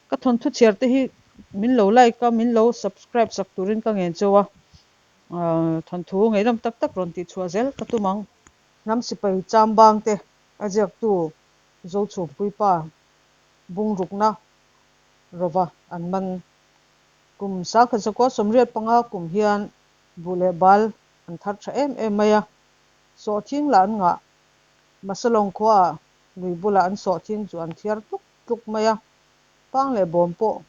Ka thawnthu chhiar te hi min lo like a, min lo subscribe sak turin ka ngen cheu a, thawnthu ngaihnawm tak tak rawn tih chhuah zel ka tum ang. Hnam sipai chambang te a ziaktu Zochhumpuipa bungrukna rova an man. Kum 1985 kum hian buh leh bal an thar tha em em mai a, sawhthing lah an ngah. Masalawng khuaah lui bulah an sawhthing chu an thiar tluk tluk mai a, pang leh bawm pawh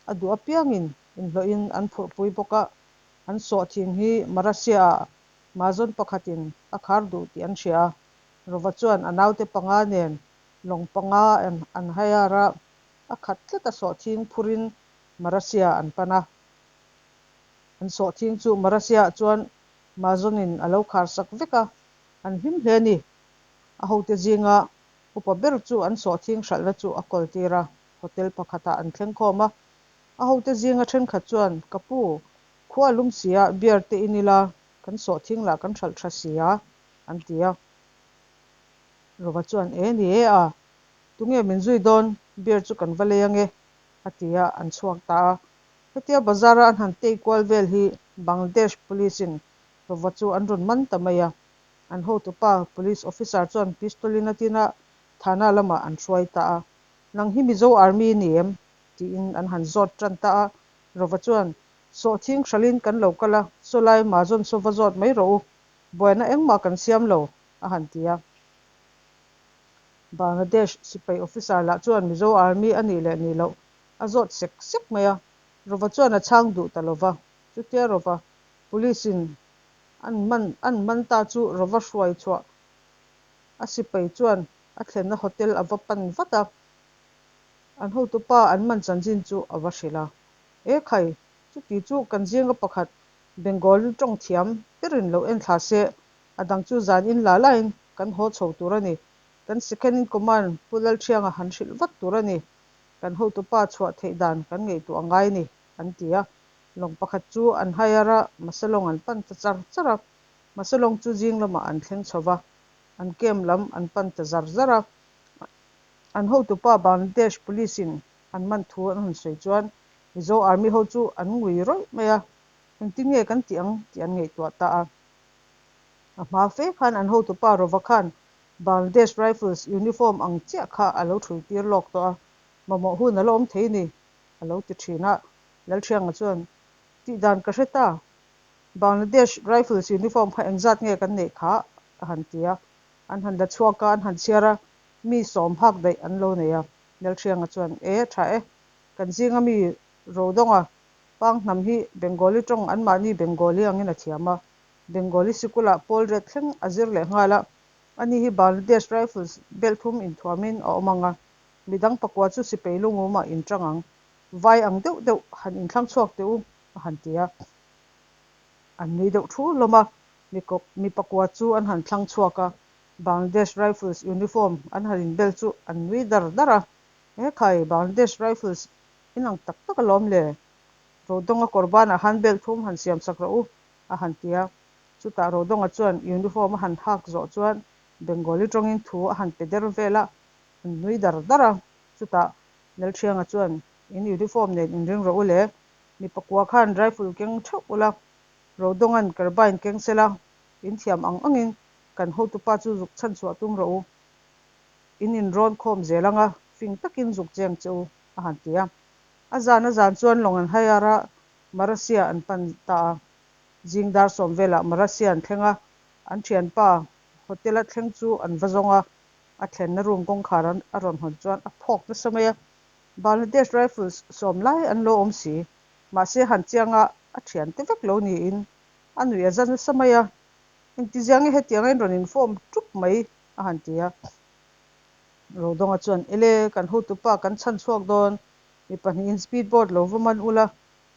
a duh apiangin inhlawhin an phurhpui bawk a, an sawhthing hi Marasia-ah Mazawn pakhatin a khar duh tih an hria a, Rova chuan a naute panga nen lawng panga an hire a, a khat tlat a sawhthing phurin Marasia an pan a. An sawhthing chu Marasia-ah chuan Mazawnin a lo khar sak vek a, an hlim hle a ni. A hote zinga upa ber chu an sawhthing hralhna chu a kawl tir a, hotel pakhatah an thleng khawm a. A hote zinga thenkhat chuan, Ka pu, khua a lum si a, beer te in ila, kan sawhthing lah kan hralh tha si a, an ti a. Rova chuan, E ni e a, tunge min zui dawn, beer chu kan va lei ange, a ti a, an chhuak ta a. Hetia bazar-a an han tei kual vel hi Bangladesh Police-in Rova chu an rawn man ta mai a. An hotupa Police Officer chuan pistol-in a tin a, Thana lamah an hruai ta a. Nang hi Mizo Army i ni em? tiin an han zawt tan ta a. Rova chuan, Sawhthing hralhin kan lo kal a, sawlai Mazawn saw va zawt mai rawh u, buaina engmah kan siam lo, a han ti a. Bangladesh sipai officer lah chuan Mizo Army a nih leh nih loh a zawt sek sek mai a, Rova chuan a chhang duh ta lo va. Chutia Rova Police in an man an man ta chu Rova hruai chhuah a sipai chuan a thlenna hotel a va pan vat a, an hotupa an man chanchin chu a va hrilh a. E khai, chuti chu kan zinga pakhat Bengali tawng thiam berin lo en thla se, a dang chu zan in la lain kan haw chho tur a ni. Kan second in command Pu Lalthianga han hrilh vat tur a ni. Kan hotupa chhuah theih dan kan ngaihtuah a ngai ni, an ti a. Lawng pakhat chu an hire a, Masalawng an pan ta char char a. Masalawng chu zing lamah an thleng chho va, an camp lam an pan ta zar zar a. An hotupa Bangladesh Police in an man thu an han sawi chuan Mizo Army ho chu an ngui rawih mai a, engtin nge kan tih ang tih an ngaihtuah ta a. A hma fe khan an hotupa Rova khan Bangladesh Rifles uniform ang chiah kha a lo thui tir lawk tawh a, mamawh hun a la awm thei ni, a lo ti thin a. Lalthianga chuan, Tih dan ka hre ta, Bangladesh Rifles uniform kha engzat nge kan neih kha? a han ti a. An han la chhuak a, an han chhiar a, mi sawm hak daih an lo nei a. Lalthianga chuan, E, tha e, kan zinga mi Rodawnga pang hnam hi Bengali tawng anmahni Bengali angin a thiam a, Bengali sikulah pawl ret thleng a zir leh nghal a, ani hi Bangladesh Rifles bel thum inthuamin a awm ang a, midang pakua chu sipei lungumah inṭang ang, vai ang deuh deuh han inthlang chhuak teh u, a han ti a. An nui deuh thu hlawm a, mi pakua chu an han thlang chhuak a, Bangladesh Rifles uniform an han inbel chu an nui dar dar a, He khai, Bangladesh Rifles inang tak tak alawm le, Rodawnga kawr banah han bel thum han siam sak rawh u, a han ti a. Chutah Rodawnga chuan uniform a han hak zawh chuan Bengali tawngin thu a han pe der vel a, an nui dar dar a. Chutah Lalthianga chuan, In uniform nen inring rawh u le, mi pakua khan rifle keng theuh ula, Rodawnga'n carbine keng sela, in thiam ang angin kan hotupa chu zuk chhan chhuah tum rawh u. In inrawn khawm zel anga fing takin zuk cheng che u, a han ti a. A zan a zan chuan lawng an hire a, Marasia an pan ta a. Zing dar sawm velah Marasia an thleng a, an thianpa hotel a thleng chu an va zawng a, a thlenna room kawngkhar a rawn hawn chuan a phawk nasa mai a. Bangladesh Rifles sawm lai an lo awm si, mahse han chianga a thiante vek lo niin a nuih a za nasa mai a. Engtiziange hetianga in rawn inform tup mai a han ti a. Rodawnga chuan, Ele, kan hotupa kan chhan chhuak dawn, mi pahnihin speed boat lo va man ula,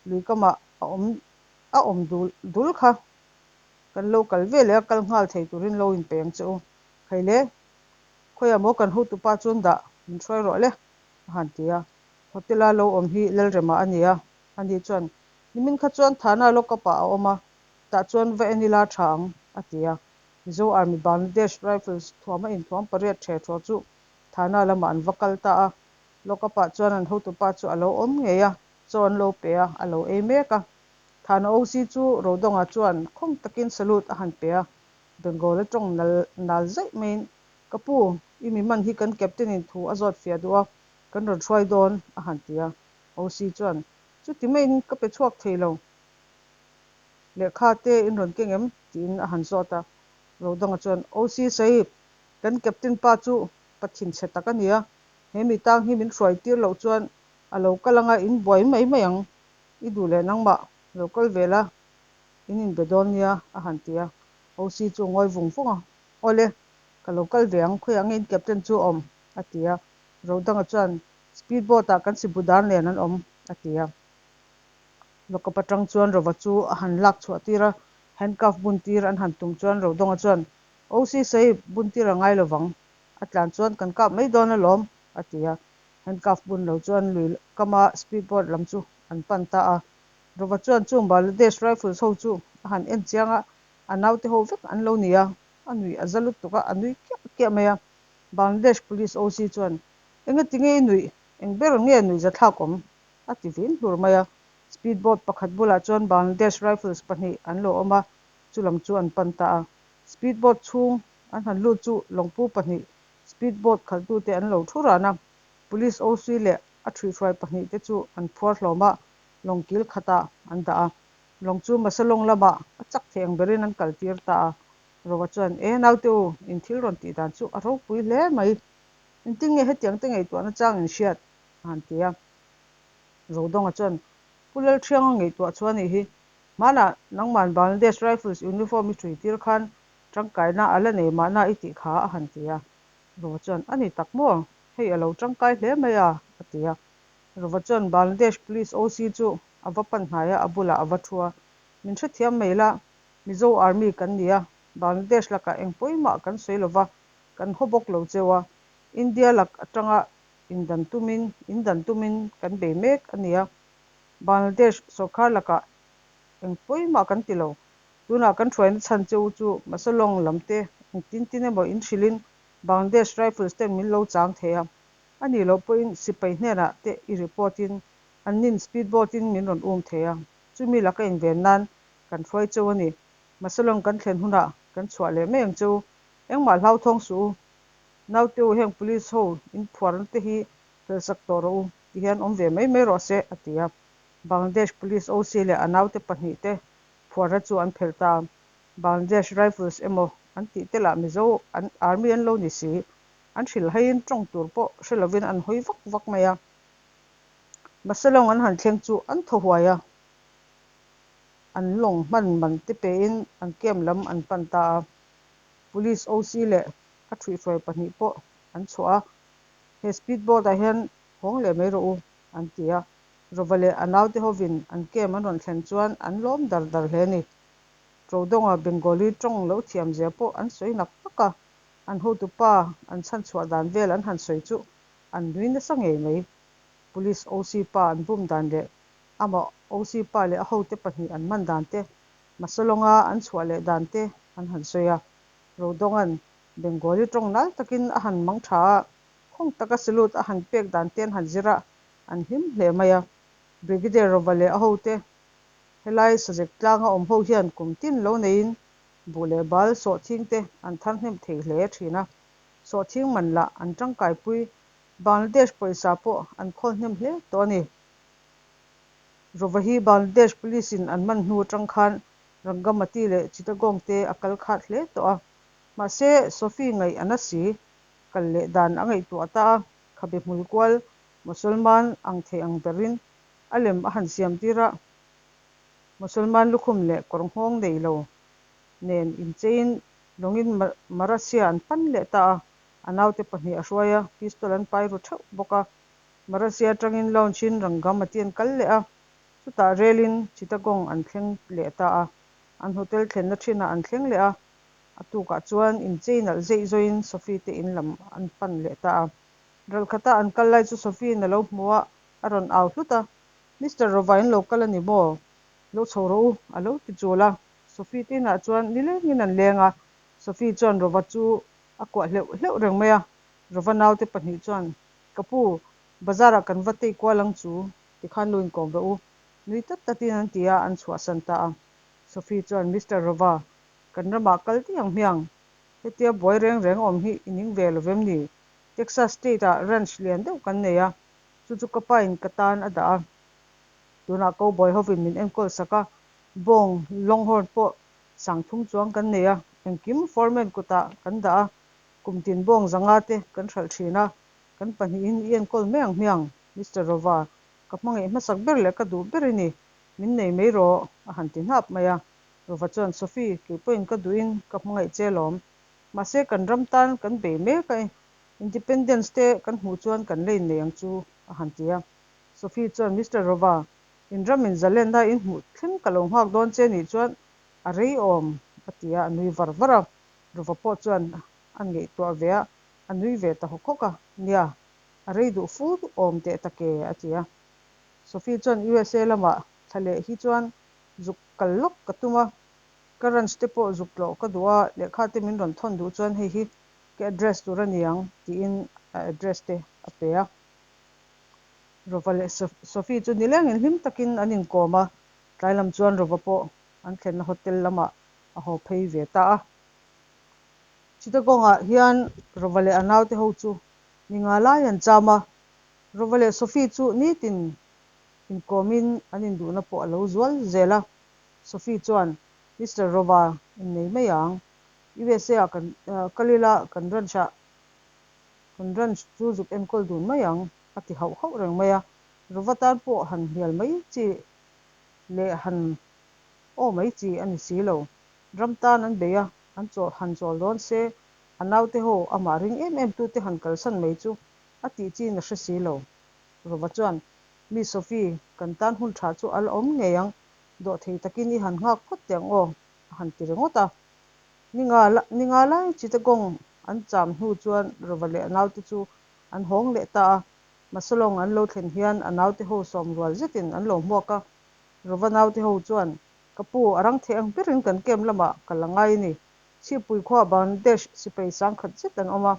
lui kamah a awm a awm dul dul kha. Kan lo kal ve leh a, kal nghal thei turin lo inpe ang che u. Hei le, khawiah maw kan hotupa chuan dah min hruai rawh le, a han ti a. Hotel-a lo awm hi Lalrema a ni a, ani chuan, Nimin kha chuan Thana lockup-ah a awm a, tah chuan va en ila tha ang, a ti a. Mizo Army Bangladesh Rifles thuama inthuam pariat ṭhe ṭhaw chu Thana lamah an va kal ta a. Lockup ah chuan an hotupa chu a lo awm ngei a, chaw an lo pe a, a lo ei mek a. Thana OC chu Rodawnga chuan khawng takin salute a han pe a, Bengal a tawng nal nal zaih maiin, Ka pu, i mi man hi kan captain in thu a zawt fiah duh a, kan rawn hruai dawn, a han ti a. OC chuan, Chuti maiin ka pe chhuak thei lo. Lehkha te in rawn keng em? tiin a han zawt a. Rodanga chuan, OC Sahib, kan captain pa chu pa thinchhe tak a ni a, he mi tang hi min hruai tir loh chuan a lo kal anga in buai mai mai ang. I duh leh nangmah lo kal ve la, in inbe dawn nia, a han ti a. OC chu a ngawi vung vung a, Awle, ka lo kal ve ang, khawiah nge in captain chu a awm? a ti a. Rodanga chuan, Speed boat ah kan sibudar nen an awm, a ti a. Lawkawp atang chuan Rova chu a han lak chhuah tir a, handcuff bun tir an han tum chuan Rodawnga chuan, OC Sahib, bun tir a ngai lovang, a tlan chuan kan kap mai dawn alawm, a ti a. Handcuff bun lo chuan lui kama speed boat lam chu an pan ta a. Rova chuan chung Bangladesh Rifles ho chu a han en chiang a, a naute ho vek an lo ni a, a nuih a za lutuk a, a nui kiah kiah mai a. Bangladesh Police OC chuan, Engati nge i nuih? Eng ber nge nuih zathlak awm? A ti vin hlur mai a. Speed boat pakhat bulah chuan Bangladesh Rifles pahnih an lo awm a, chu lam chu an pan ta a. Speed boat chhung an han lut chu lawngpu pahnih speed boat khalhtute an lo thu ran a. Police OC leh a ṭhuihhruai pahnih te chu an phuar hlawm a, lawng kil khatah an dah a. Lawng chu Masalong lamah a chak thei ang berin an kaltir ta a. Rova chuan, E naute u, in thil rawn tih dan chu a ropui hle mai. Engtin nge hetiang te ngaihtuahna chang in hriat? a han ti a. Rodawnga chuan, Pu Lalthianga ngaihtuah chu a nih hi. Hmanah nangman Bangladesh Rifles uniform i ṭui tir khan ṭangkaina a la nei mahna i tih kha a han ti a. Rova chuan, A ni tak maw? Hei a lo ṭangkai hle mai a, a ti a. Rova chuan Bangladesh Police OC chu a va pan hnai a, a bulah a va thu a. Min hrethiam mai la, Mizo Army kan ni a, Bangladesh lakah eng pawimah kan sawi lova, kan haw bawk lo cheu a. India lak atanga indan tumin indan tumin kan bei mek a ni a, Bangladesh sawrkar lakah eng pawimah kan ti lo. Tunah kan hruaina chhan che u chu Masalong lam te engtin tin emaw in hrilhin Bangladesh Rifles ten min lo chang thei a, a nih loh pawhin sipai hnenah te i report in annin speed boat in min rawn um thei a, chumi laka inven nan kan hruai cheu a ni. Masalong kan thlen hunah kan chhuah leh mai ang cheu, engmah hlauthawng suh u. Naute u heng police ho in phuarna te hi felsak tawh rawh u ti hian awm ve mai mai rawh se, a ti a. Bangladesh Police OC leh a naute pahnih te phuarna chu an phelh ta a. Bangladesh Rifles emaw an tih te lah Mizo an army an lo ni si. An hrilhhaiin tawng tur pawh hre lovin an hawi vak vak mai a. Masalong an han thleng chu an thaw huai a. An lawng hman man te pein an camp lam an pan ta a. Police OC leh a ṭhuihhruai pahnih pawh an chhuah a, He speed boat ah hian hawng leh mai rawh u, an ti a. Rova leh a naute hovin an camp an rawn thlen chuan an lawm dar dar hle a ni. Ṭodawnga Bengali ṭawng lo thiam zia pawh an sawi nak nak a, an hotupa an chhanchhuah dan vel an han sawi chu an nui nasa ngei mai. Police OC pa an bum dan leh amah OC pa leh a hote pahnih an man dan te, Masalonga an chhuah leh dan te an han sawi a. Rodawnga'n Bengali tawng nal takin a han mang tha a, khawng taka salute a han pek dan te an han zir a, an hlim hle mai a. Brigadier Rova leh a hote helai Sazek tlanga awm ho hian kum tin lo neiin buh leh bal sawhthing te an thar hnem thei hle thin a. Sawhthing man lah an tangkaipui Bangladesh pawisa pawh an khawl hnem hle tawh a ni. Rova hi Bangladesh Police in an man hnu atang khan Rangamati leh Chittagong te a kal khat hle tawh a. Mahse, Sophie ngaih a na si. Kal leh dan a ngaihtuah ta a, khabe hmul kual Mosolman ang thei ang berin a lem a han siam tir a. Mosolman lukhum leh kawr nghawng nei lo nen incheiin lawngin Marasia an pan leh ta a, a naute pahnih a hruai a, pistol an pai ru theuh bawk a. Marasia atangin launch-in Rangamati an kal leh a, chutah relin Chittagong an thleng leh ta a. An hotel thlenna thinah an thleng leh a, a tukah chuan inchei nalh zeih zawiin Sophie te in lam an pan leh ta a. Ralkhata an kal lai chu Sophie-in a lo hmu a, a rawn au hlut a, Mister Rova in lo kal a ni maw? Lo chho rawh u, a lo ti chul a. Sophie te inah chuan nilengin an leng a, Sophie chuan Rova chu a kuah hleuh hleuh reng mai a. Rova naute pahnih chuan, Ka pu, Bazarah kan va tei kual ang chu, tikhan lo inkawm rawh u, nui tat tatin an ti a, an chhuahsan ta a. Sophie chuan, Mister Rova, kan ramah kal daih ang hmiang. Hetia buai reng reng awm hi i ning ve lo vem ni? Texas State-ah ranch lian deuh kan nei a, chu chu ka pain ka tan a dah a. Tunah cowboy hovin min enkawl sak a, bawng longhorn pawh sangthum chuang kan nei a, engkim foreman kutah kan dah a, kum tin bawng zanga te kan hralh thin a, kan pahnihin i enkawl mai ang hmiang, Mister Rova, ka hmangaih hmasak ber leh ka duh ber i ni, min nei mai rawh, a han ti hnap mai a. Rova chuan, Sophie, kei pawhin ka duhin ka hmangaih che alawm. Mahse kan ram tan kan bei mek a, Independence te kan hmuh chuan kan la innei ang chu, a han ti a. Sophie chuan, Mister Rova, in ram in zalenna in hmuh thleng ka lo nghak dawn che nih chuan a rei awm, a ti a, a nui var var a. Rova pawh chuan a ngaihtuah ve a, a nui ve ta hawk hawk a, Nia, a rei duh fu awm teh ta ke, a ti a. Sophie chuan USA lamah thla leh hi chuan zuk kal lawk ka tum a, ka ranch te pawh zuk tlawh ka duh a, lehkha te min rawn thawn duh chuan hei hi ka address tur a ni ang, tiin a address te a pe a. Rova leh Sophie chu nilengin hlim takin an inkawm a, tlai lam chuan Rova pawh an thlenna hotel lamah a haw phei ve ta a. Chittagong-ah hian Rova leh a naute ho chu ni nga lai an cham a, Rova leh Sophie chu nitin inkawmin an induhna pawh a lo zual zel a. Sophie chuan, Mister Rova innei mai ang, USA-ah kan kal ila kan ranch-ah Kan ranch chu zuk enkawl dun mai ang, a ti hauh hauh reng mai a. Rova tan pawh han hnial mai chi leh han aw mai chi a ni si lo. Ram tan an bei a, an chawl han chawl dawn se, a naute ho amah ring em em tute han kalsan mai chu a tih chin a hre si lo. Rova chuan, Mi Sophie, kan tan hun tha chu a la awm ngei ang, dawhthei takin i han nghak phawt teh ang aw, a han ti ringawt a. Ni nga ni nga lai Chittagong an cham hnu chuan Rova leh a naute chu an hawng leh ta a. Masalong an lo thlen hian a naute ho sawm rual zetin an lo hmuak a. Rova naute ho chuan, Ka pu, a rang thei ang berin kan camp lamah ka la ngai a ni. Chhipui khuaah Bangladesh sipai sangkhat zet an awm a.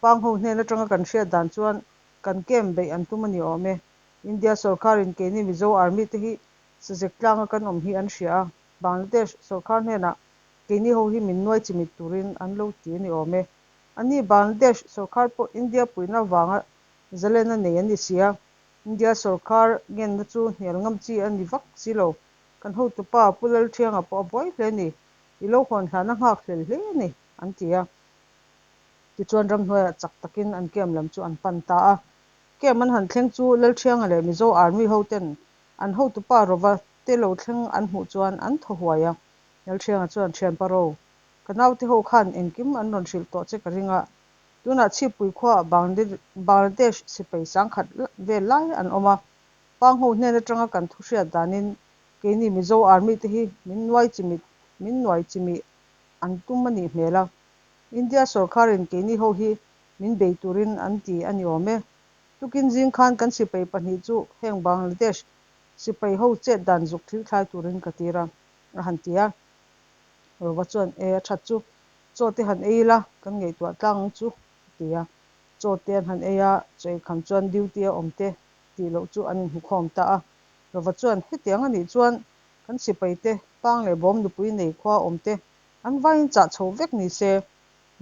Pang ho hnen atanga kan hriat dan chuan kan camp beih an tum a ni awm e. India sorkarin keini Mizo Army te hi sazek tlanga kan awm hi an hria a. Bangladesh sorkar hnenah Keini ho hi min nuai chimit turin an lo ti a ni awm e. Ani Bangladesh sorkar pawh India puihna vanga zalena nei an ni si a, India sorkar ngenna chu hnial ngam chi a ni vak si lo. Kan hotupa Pu Lalthianga pawh a buai hle a ni. I lo hawn hlana nghak hlel hle a ni, an ti a. Tichuan ramhnuaiah chak takin an camp lam chu an pan ta a. Camp an han thleng chu Lalthianga leh Mizo Army hoten an hotupa Rova te lo thleng an hmuh chuan an thaw huai a. Lalhrianga chuan, Thianpa Ro, ka naute ho khan engkim an rawn hrilh tawh che ka ring a, tunah Chhippui khuaah Bangladesh sipai sangkhat vel lai an awm a, Pang ho hnen atanga kan thu hriat danin keini Mizo Army te hi min nuai chimit min nuai chimih an tum a nih hmel a, India sawrkharin keini ho hi min bei turin an ti a ni awm e. Tukin zing khan kan sipai pahnih chu heng Bangladesh sipai ho chet dan zuk thil thlai turin ka tir a. A han ti a. Rova chuan, E, a that chu, chaw te han ei ila, kan ngaihtuah tlang ang chu, a ti a. Chaw te an han ei a, chaw ei kham chuan duty a awm te tih loh chu an inhmukhawm ta a. Rova chuan, Hetiang a nih chuan kan sipai te, pang leh bawm nupui nei khua awm te an vaiin chah chho vek ni se.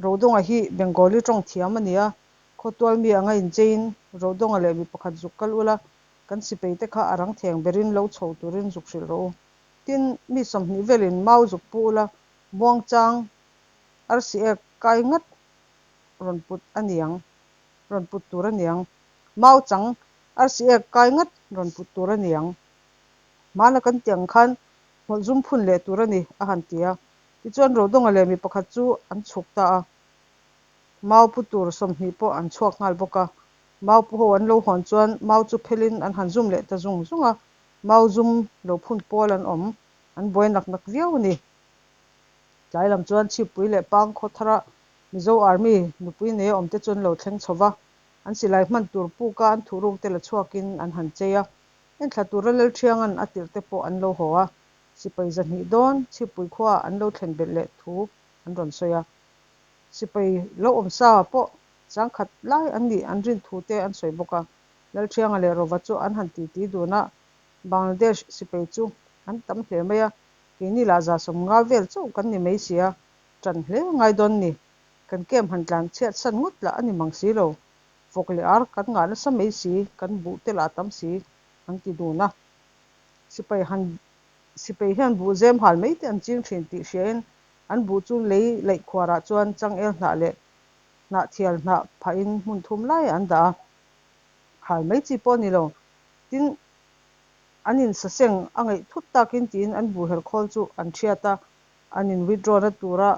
Rodawnga hi Bengali tawng thiam a ni a, khawtual mi anga incheiin Rodawnga leh mi pakhat zuk kal ula, kan sipai te kha a rang theng berin lo chho turin zuk hrilh rawh u. Tin, mi 20 velin mau zuk pu ula, muangchang arsi ek kai ngat rawn put a niang, rawn put tur a niang. Mau chang arsi ek kai ngat rawn put tur a niang. Hmana kan tih ang khan hmawlh zum phun leh tur a ni, a han ti a. Tichuan Rodawnga leh mi pakhat chu an chhuk ta a. Mau pu tur 20 pawh an chhuak nghal bawk a. Mau pu ho an lo hawn chuan mau chu phelin an han zum leh ta zung zung a. Mau zum lo phun pawl an awm, an buai nak nak viau a ni. Tlai lam chuan Chhippui leh Pang khaw thara Mizo Army nupui nei a awmte chu an lo thleng chho va, an silai hman tur puka an thuhruk te la chhuakin an han chei a. Enthla tura Lalthianga'n a tirh te pawh an lo haw a, sipai 200 dawn Chhippui khuaah an lo thlen belh leh thu an rawn sawi a. Sipai lo awm sa pawh 10,000 lai an nih an rin thu te an sawi bawk a. Lalṭhianga leh Rova chu an han titi dun a, Bangladesh sipai chu an tam hle mai a, keini lah 150 vel chauh kan ni mai si a, ṭan hle ngai dawn ni. Kan camp han tlan chhiat san ngawt lah a ni mang si lo. Vawk leh ar kan ngah nasa mai si, kan buh te lah a tam si, an ti dun a. Sipai han sipai hian buh zem hal mai te an ching thin tih hriain an buh chu lei laih khuarah chuan changel hnah leh hnah thial hnah phahin hmun thum laiah an dah a, hal mai chi pawh a ni lo. Tin, an insaseng a ngaih thut takin tiin an buh her khawl chu an thiat a, an in withdraw na tura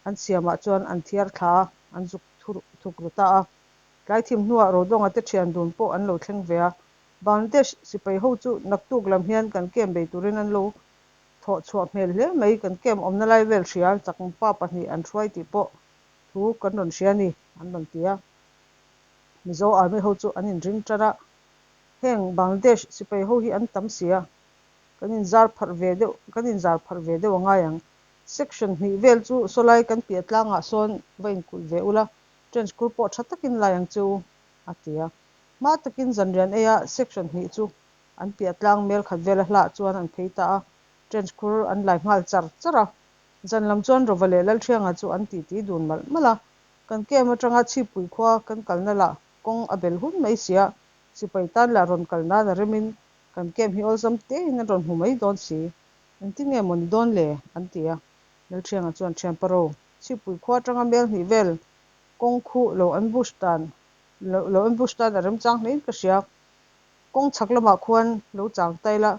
an siamah chuan an thiar thla a, an zuk thuk ru ta a. Tlai thim hnuah Rodawnga te thian dun pawh an lo thleng ve a, Bangladesh sipai ho chu naktuk lam hian kan camp bei turin an lo thawh chhuah hmel hle mai, kan camp awmna lai vel hria chakma pahnih an hruai tih pawh thu kan rawn hria a ni, an rawn ti a. Mizo Army ho chu an inring ṭan a, heng Bangladesh sipai ho hi an tam si a, kan inzar pharh ve deuh, kan inzar pharh ve deuh a ngai ang. Section hnih vel chu sawlai kan piah tlangah sawn va inkulh ve ula, trench khur pawh ṭha takin lai ang che u, a ti a. Hma takin zanrian eia section hnih chu an piah tlang mel khat vela hlah chuan an phei ta a, trench khur an lai nghal char char a. Zan lam chuan Rova leh Lalṭhianga chu an titi dun malh malh a, kan camp atanga Chhipui khua kan kalna lah kawng a bel hun mai sia, sipai tan lah rawn kal nan a remin kan camp hi awlsam tein an rawn hmu mai dawn si. Engtin nge maw ni dawn le? an ti a. Lalṭhianga chuan Ṭhianpa Ro, Chhipui khua atanga mel hnih vel kawng khuh lo ambush dan Lo ambush tan a remchang hlein ka hria. Kawng chhak lamah khuan lo chang ta ila,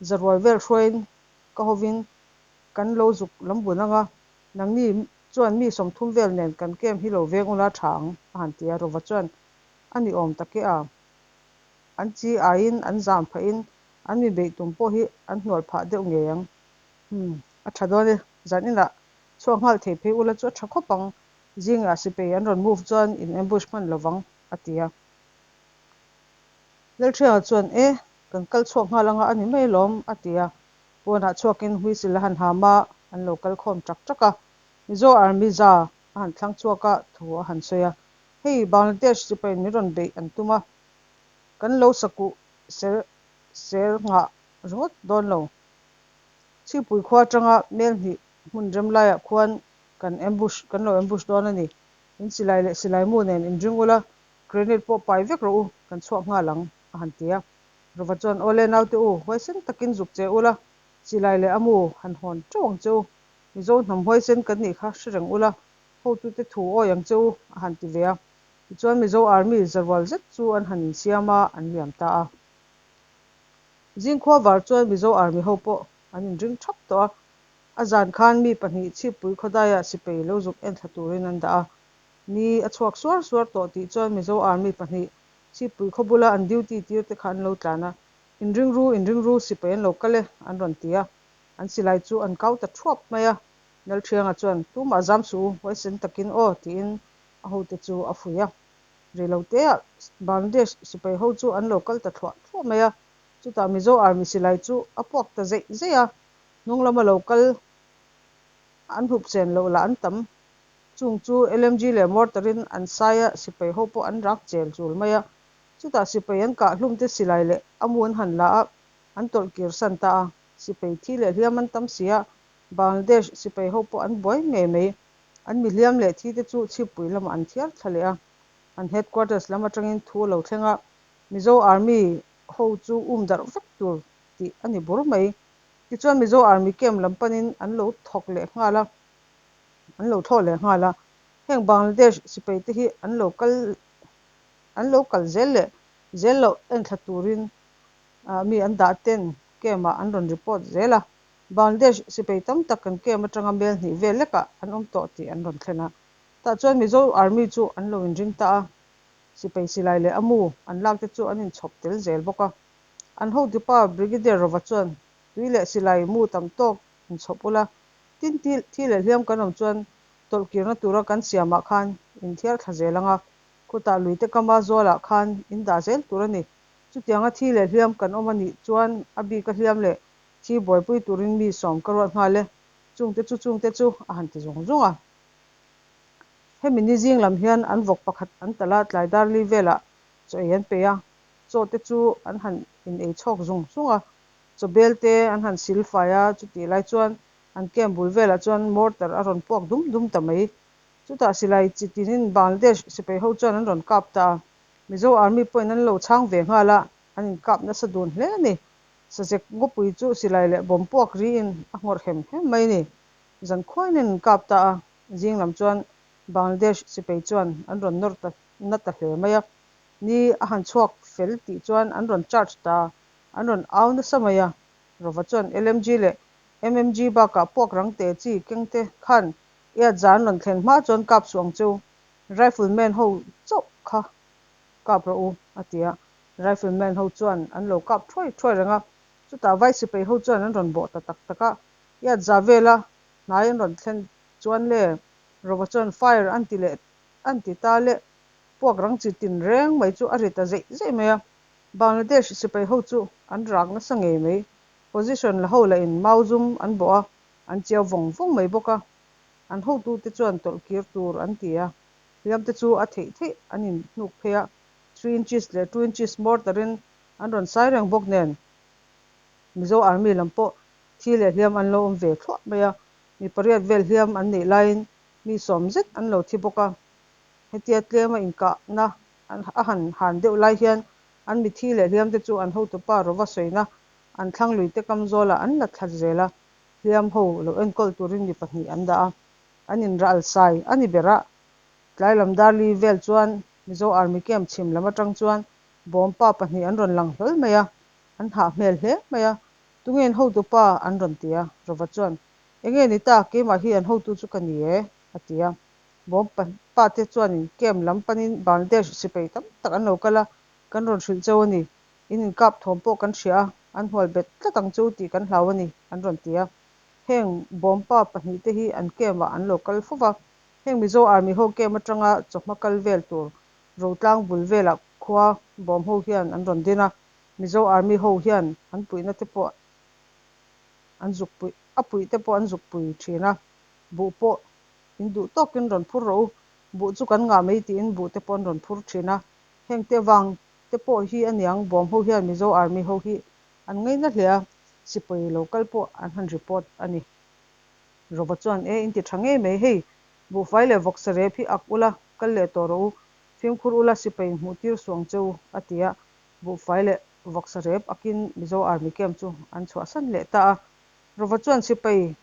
zarual vel hruaiin ka hovin kan lo zuk lam bun ang a, nangni chuan mi 30 vel nen kan camp hi lo veng ula tha ang, a han ti a. Rova chuan a ni awm tak e a. An chi aiin an zam phahin an mi beih tum pawh hi an hnual phah deuh ngei ang. Umm, a tha dawn e, zan inah chhuak nghal thei phei ula chu a tha khawp ang, Zingah sipai an rawn move chuan in ambush hman lovang, a ti a. Lalṭhianga chuan, E, kan kal chhuak nghal anga a ni mai alawm, a ti a. Pawnah chhuakin whistle a han ham a, an lo kal khawm ṭak ṭak a. Mizo Army za a han thlang chhuak a, thu a han sawi a. Hei, Bangladesh sipaiin min rawn beih an tum a, kan lo sakuh ser ser nghah ringawt dawn lo. Chhipui khua aṭanga mel hnih hmun rem laiah khuan Kan ambush, kan lo ambush dawn a ni. In silai leh silai mu nen inring ula, grenade pawh pai vek rawh u, kan chhuak nghal ang, a han ti a. Rova chuan, Awle naute u, huaisen takin zuk che ula, silai leh a mu han hawn teuh ang che u. Mizo hnam huaisen kan nih kha hre reng ula, hotute thu awi ang che u, a han ti ve a. Tichuan Mizo Army zarual zet chu an han insiam a, an liam ta a. Zingkhua var chuan Mizo Army ho pawh an inring thap tawh a, A zan khan mi pahnih Chhippui khawdaiah sipai lo zuk en thla turin an dah a. Ni a chhuak suar suar tawh tih chuan Mizo Army pahnih Chhippui khaw bula an duty tir te kha an lo tlan a. Inring ru, inring ru, sipai an lo kal e, an rawn ti a. An silai chu an kau ta thuap mai a. Lalṭhianga chuan, Tumah zam suh u, huaisen takin aw, tiin a hote chu a fuih a. Reiloteah Bangladesh sipai ho chu an lo kal ta thluah thluah mai a. Chutah Mizo Army silai chu a puak ta zeih zeih a. Hnung lama lo kal an hup chen loh lah an tam. Chung chu LMG leh mortar in an sai a, sipai ho pawh an rak chel chul mai a. Chutah sipai an kah hlum te silai leh a mu an han la a, an tawlh kir san ta a. Sipai thi leh hliam an tam si a, Bangladesh sipai ho pawh an buai ngei mai. An mi hliam leh thi te chu chhippui lamah an thiar thla leh a. An headquarters lam atangin thu a lo thleng a, Mizo Army ho chu um darh vek tur tih a ni bur mai. Tichuan Mizo Army camp lam panin an lo thawk leh nghal a, an lo thlawh leh nghal a. Heng Bangladesh sipai te hi an lo kal an lo kal zel leh zel loh enthla turin mi an dah ten camp ah an rawn report zel a. Bangladesh sipai tam tak kan camp atanga mel hnih vel lekah an awm tawh tih an rawn thlen a. Tah chuan Mizo Army chu an lo inring ta a, sipai silai leh a mu an lak te chu an inchhawp tel zel bawk a. An hotupa Brigadier Rova chuan, Tui leh silai mu tam tawk inchhawp ula, tin thi leh hliam kan awm chuan tawlhkirna tura kan siamah khan inthiar thla zel ang a, khutah luite kama zualah khan in dah zel tur a ni. Chutianga thi leh hliam kan awm a nih chuan a bika hliam leh thi buaipui turin mi sawm ka ruat nghal e, chungte chu chungte chu a han ti zung zung a. Hemi ni zing lam hian an vawk pakhat an talh a, tlai dar li velah chaw ei an peih a. Chaw te chu an han in ei chhawk zung zung a, chaw bel te an han sil fai a, chutih lai chuan an camp bul velah chuan mortar a rawn puak dum dum ta mai. Chutah silai chi tinin Bangladesh sipai ho chuan an rawn kap ta a, Mizo Army pawhin an lo chhang ve nghal a, an inkap nasa dun hle a ni. Sazek ngawpui chu silai leh bawm puak riin a nghawrh hem hem mai a ni. Zan khuain an inkap ta a, zing lam chuan Bangladesh sipai chuan an rawn nawr ta na ta hle mai a. Ni a han chhuak fel tih chuan an rawn charge ta, an rawn au nasa mai a. Rova chuan LMG leh MMG bakah puak rang te chi keng te khan iat za an rawn thlen hma chuan kap suh ang cheu, Rifleman ho chauh kha kap rawh u, a ti a. Rifleman ho chuan an lo kap thuai thuai reng a, chutah vai sipai ho chuan an rawn bawh ta tak tak a. Iat za vela hnai an rawn thlen chuan le Rova chuan fire an ti leh an ti ta le Puak rang chi tin reng mai chu a ri ta zeih zeih mai a, Bangladesh sipai ho chu an rak nasa ngei mai. Position la ho lahin mau zum an bawh a, an chiau vawng vawng mai bawk a. An hotute chuan tawlh kir tur an ti a, hliam te chu a theih theih an in hnuk phei a, 3 inches leh 2 inches mortar-in an rawn sai reng bawk nen Mizo Army lam pawh thi leh hliam an lo awm ve thluah mai a, mi pariat vel hliam an neih laiin mi sawm zet an lo thi bawk a. Hetia tlema inkahna a han han deuh lai hian an mithi leh hliamte chu an hotupa Rova sawina an thlang luite kam zawlah an la thla zel a, hliam ho lo enkawl turin mi pahnih an dah a, an inral sai a ni ber a. Tlai lam darli vel chuan Mizo Army Camp chhim lam atang chuan bawm pa pahnih an rawn lang hlawl mai a, an hah hmel hle mai a, Tunge an hotupa an rawn ti a, Rova chuan, Enge ni ta, keimah hi an hotu chu ka ni e, a ti a. Bawm pa te chuanin camp lam panin Bangladesh sipai tam tak an lo kal a, kan rawn hrilh cheu a ni. In inkap thawm pawh kan hria a, an hual bet tlat ang chu tih kan hlau a ni, an rawn ti a. Heng bawm pa pahnih te hi an camp ah an lo kal fo va, heng Mizo Army ho camp atanga chawhma kal vel tur Rotlang bul velah khua bawm ho hian an rawn din a, Mizo Army ho hian an puihna te pawh an zuk puih, a puih te pawh an zuk pui thin a, buh pawh In duh tawkin rawn phur rawh u, buh chu kan ngah mai tiin buh te pawh an rawn phur thin a. Heng te vang te pawh hi aniang bawm ho hian Mizo Army ho hi an ngaina hle a, sipai lo kal pawh an han report a ni. Rova chuan, E, in ti tha ngei mai, hei buhfai leh vawksa rep hi ak ula, kal leh tawh rawh u, fimkhur ula sipai hmuh tir suang che u, a ti a, buhfai leh vawksa rep akin Mizo Army camp chu an chhuahsan leh ta a. Rova chuan sipai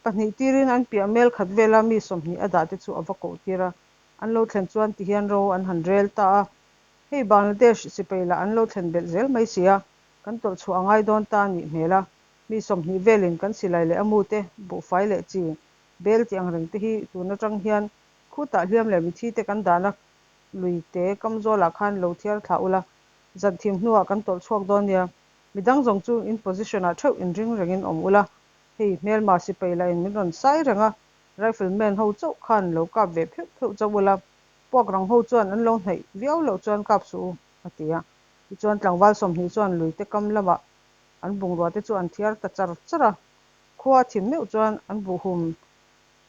Pahnih tirin an piah mel khat vela mi 20 a dah te chu a va koh tir a, an lo thlen chuan ti hian ro an han rel ta a. Hei Bangladesh sipai lah an lo thlen belh zel mai si a, kan tawlh chhuah a ngai dawn ta a nih hmel a. Mi 20 velin kan silai leh a mu te, buhfai leh chi, bel tih ang reng te hi tun atang hian khutah hliam leh mithi te kan dahna lui te kam zawlah khan lo thiar thlah ula, zan thim hnuah kan tawlh chhuak dawn nia. Midang zawng chu in position ah theuh inring rengin awm ula, Hei hmelma sipai lah in min rawn sai reng a, rifle man ho chauh khan lo kap ve pheuh pheuh chauh ula, puak rang ho chuan an lo hnaih viau loh chuan kap suh u, a ti a. Tichuan tlangval 20 chuan luite kam lamah an bungrua te chu an thiar ta char char a, khua a thim meuh chuan an buhhum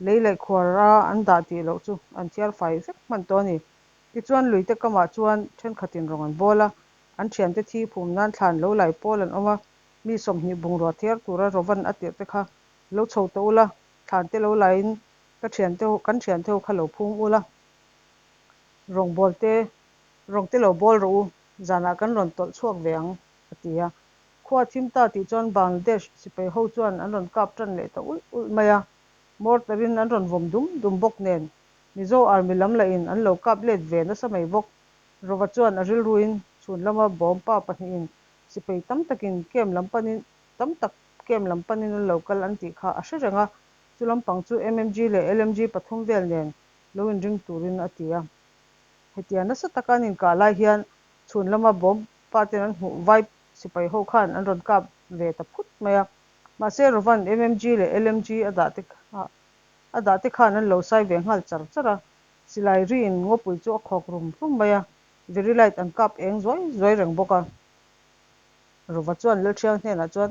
lei laih khuar a an dah tih loh chu an thiar fai vek hman tawh a ni. Tichuan luite kamah chuan thenkhatin rawng an bawl a, an thiante thi phum nan thlan lo lai pawl an awm a, Mi 20 bungrua thiar tura Rovan a tirh te kha lo chho tawh ula, thlan te lo laiin ka thiante ho, kan thiante ho kha lo phum ula, rawngbâwl te, rawng te lo bâwl rawh u, zanah kan rawn tawlh chhuak ve ang, a ti a. Khua thim ta tih chuan Bangladesh sipai ho chuan an rawn kap tan leh ta ulh ulh mai a, mortar-in an rawn vawm dum dum bawk nen, Mizo Army lam lahin an lo kap let ve nasa mai bawk. Rova chuan a rilruin chhun lama bawm pa pahnihin Sipai tam takin camp lam panin tam tak camp lam panin an lo kal an tih kha a hre reng a, chu lampang chu MMG leh LMG pathum vel nen lo inring turin a ti a. Hetia nasa taka an inkah lai hian chhun lama bawm pa ten an hmuh vai sipai ho khan an rawn kap ve ta phut mai a. Mahse Rovan MMG leh LMG a dah te kha a dah te khan an lo sai ve nghal char char a, silai riin ngawpui chu a khawk rum rum mai a, Very light an kap eng zuai zuai reng bawk a. Rova chuan Lalṭhiang hnenah chuan,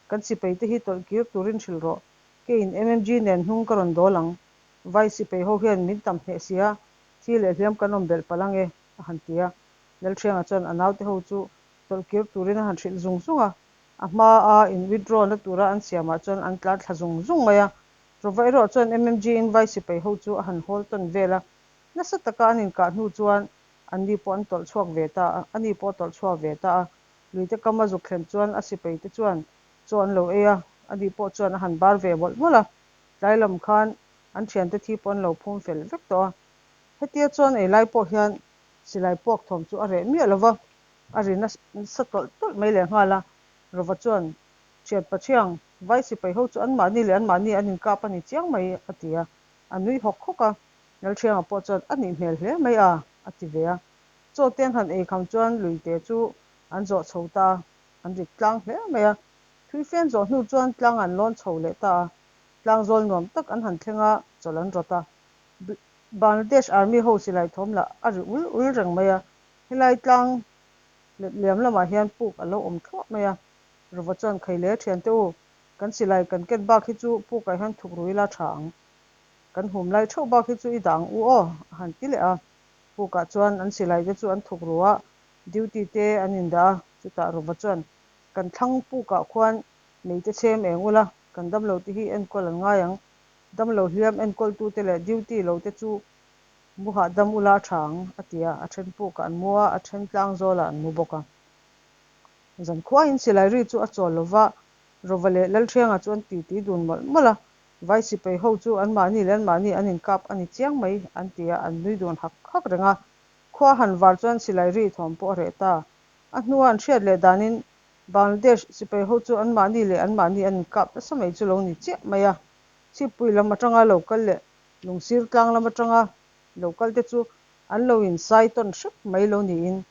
Kan sipai te hi tawlh kir turin hrilh rawh. Keiin MMG nen hnung ka rawn dawl ang. Vai sipai ho hian min tam hneh si a, thi leh hliam kan awm belh palh ang e, a han ti a. Lalṭhianga chuan a naute ho chu tawlhkir turin a han hrilh zung zung a, a hma a in withdraw na tura an siamah chuan an tlan thla zung zung mai a. Rova erawh chuan MMG in vai sipai ho chu a han hawl tawn vel a, nasa taka an inkah hnu chuan anni pawh an tawlh chhuak ve ta a, ani pawh a tawlh chhuak ve ta a. Luite kam a zuk thlen chuan a sipai te chuan chaw an lo ei a, ani pawh chuan a han bar ve mawlh mawlh a. Tlai lam khan an thiante thi pawh an lo phum fel vek tawh a. Hetia chuan ei lai pawh hian silai puak thawm chu a reh miah lo va, a ri nasa tawlh tawlh mai lehnghal a. Rova chuan, Thian Pathiang, vai sipai ho chu anmahni leh anmahni an inkap a ni chiang mai, a ti a. A nui hawk hawk a. Lalthianga pawh chuan, A nih hmel hle mai a, a ti ve a. Chaw te an han ei kham chuan luite chu an zawh chho ta a, an rit tlang hle mai a. Thui fen zawh hnu chuan tlang an lawn chho leh ta a. Tlang zawl nuam tak an han thleng a, chawlh an rawt a. Bangladesh Army ho silai thawm lah a ri ul ul reng mai a, helai tlang let liam lamah hian puk a lo awm thluah mai a. Rova chuan Khaile thiante u, kan silai kan ken bak hi chu pukah hian thuk ru ila tha ang. Kan hum lai theuh bak hi chu i dah ang u aw, a han ti leh a. Pukah chuan an silai te chu an thuk ru a, duty te an indah a, chutah Rova chuan kan thlang pukah khuan meite chhem eng ula, kan damlo te hi enkawl an ngai ang. Damlo hliam enkawltute leh duty lo te chu mu hahdam ula a tha ang, a ti a, a then pukah an mu a, a then tlang zawlah an mu bawk a. Zankhuain silai ri chu a chawl lo va, Rova leh Lalthianga chu an titi dun mawlh mawlh a, Vai sipai ho chu anmahni leh anmahni an inkap a ni chiang mai, an ti a, an nui dun hak hak reng a. Khua han var chuan silai ri thawm pawh a reh ta. A hnua an hriat leh danin Bangladesh sipai ho chu anmahni leh anmahni an inkap nasa mai chu lo ni chiah mai a. Chhippui lam atanga lo kal leh Lungsir tlang lam atanga lo kal te chu an lo insai tawn hrep mai lo niin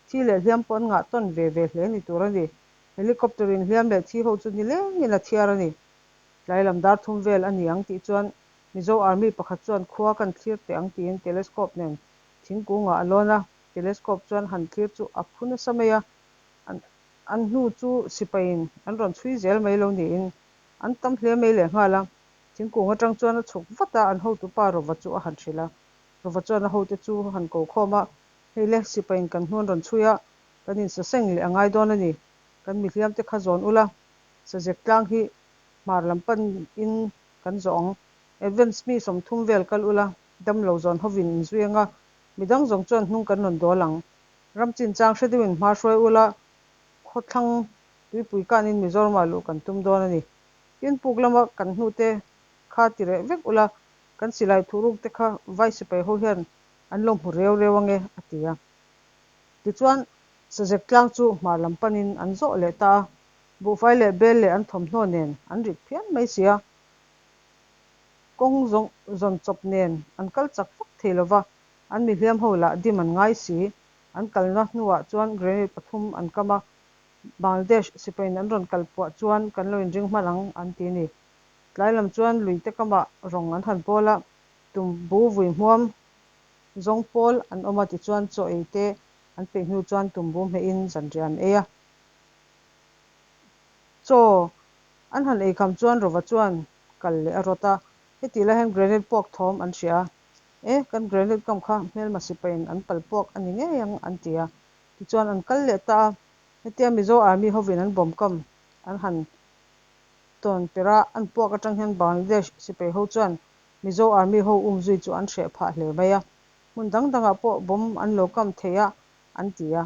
thi leh hliam pawh an ngah tawn ve ve hle ni tur a ni. Helicopter in hliam leh thi ho chu nilengin a thiar a ni. Tlai lam dar thum vel a ni ang tih chuan Mizo Army pakhat chuan khua kan thlir teh ang tiin telescope nen thingkungah a lawn a, telescope chuan han thlir chu a phu nasa mai a. An hnu chu sipaiin an rawn chhui zel mai lo niin an tam hle mai lehnghal a. Thingkung atang chuan a chhuk vat a, an hotupa Rova chu a han hrilh a. Rova chuan a hote chu a han ko khawm a, Hei le, sipaiin kan hnu an rawn chhui a, kan insaseng leh a ngai dawn a ni. Kan mihliam te kha zawn ula, sazek tlang hi hmar lam panin kan zawh ang. Advance mi 30 vel kal ula, damlo zawn hovin inzui anga midang zawng chuan hnung kan rawn dawl ang. Ram chinchang hre deuhin hma hruai ula, khawthlang tuipui kanin Mizoramah luh kan tum dawn a ni. Tin, puk lama kan hnute kha ti reh vek ula, kan silai thuhruk te kha vai sipai ho hian an lo hmu reu reu ange, a ti a. Tichuan, sazek tlang chu hmar lam panin an zawh leh ta a, buhfai leh bel leh an thawmhnaw nen an rit phian mai si a. Kawng zawng zawn chawp nen an kal chak vak thei lo va, An mihliam ho lah dim an ngai si. An kalna hnuah chuan grenade pathum an kam a, Bangladesh sipaiin an rawn kal puah chuan kan lo inring hman ang an ti ni. Tlai lam chuan lui te kamah rawng an han pawl a, tumbu vui hmuam zawng pawl an awm a tichuan chaw ei te an peih hnu chuan tumbu hmehin zanriah an ei a. Chaw an han ei kham chuan Rova chuan kal leh a rawt a, heti lai hian grenade puak thawm an hria a. E, kan grenade kam kha hmelma sipaiin an pal puak a ni ngei ang an ti a. Tichuan an kal leh ta a, hetia Mizo Army hovin an bawm kam an han tawn per a, an puak atang hian Bangladesh sipai ho chuan Mizo Army ho umzui chu an hreh phah hle mai a. Hmun dang dangah pawh bomb an lo kam thei a an ti a,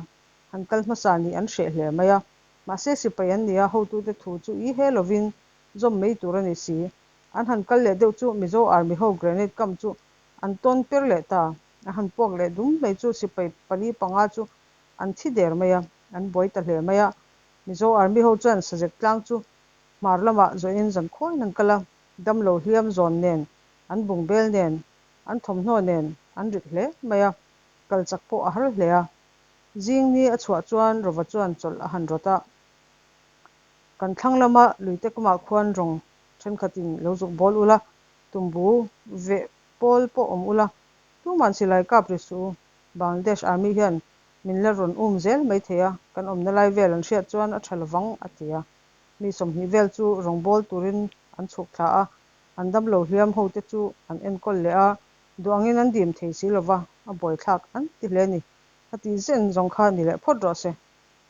han kal hmasa nih an hreh hle mai a. Mahse sipai an ni a, hotute thu chu i he lovin zawm mai tur a ni si. An han kal leh deuh chu Mizo Army ho grenade kam chu an tawn per leh ta. A han puak leh dum mai chu sipai pali panga chu an thi der mai a, an buai ta hle mai a. Mizo Army ho chuan sazek tlang chu hmar lamah zawhin zan khuain an kal a, damlo hliam zawn nen, an bungbel nen, an thawmhnaw nen an rit hle mai a, kal chak pawh a har hle a. Zing ni a chhuah chuan Rova chuan chawlh a han rawt a. Kan thlang lama luite kamah khuan rawng Thenkhatin lo zuk bawl ula, tumbu veh pawl pawh awm ula, tuman silai kap ri suh u. Bangladesh Army hian min la rawn um zel mai thei a, kan awmna lai vel an hriat chuan a tha lovang, a ti a. Mi 20 vel chu rawngbâwl turin an chhuk thla a, an damlo hliam hote chu an enkawl leh a, duh angin an dim thei si lova, a buaithlak an ti hle a ni. Khati zen zawng kha ni leh phawt rawh se.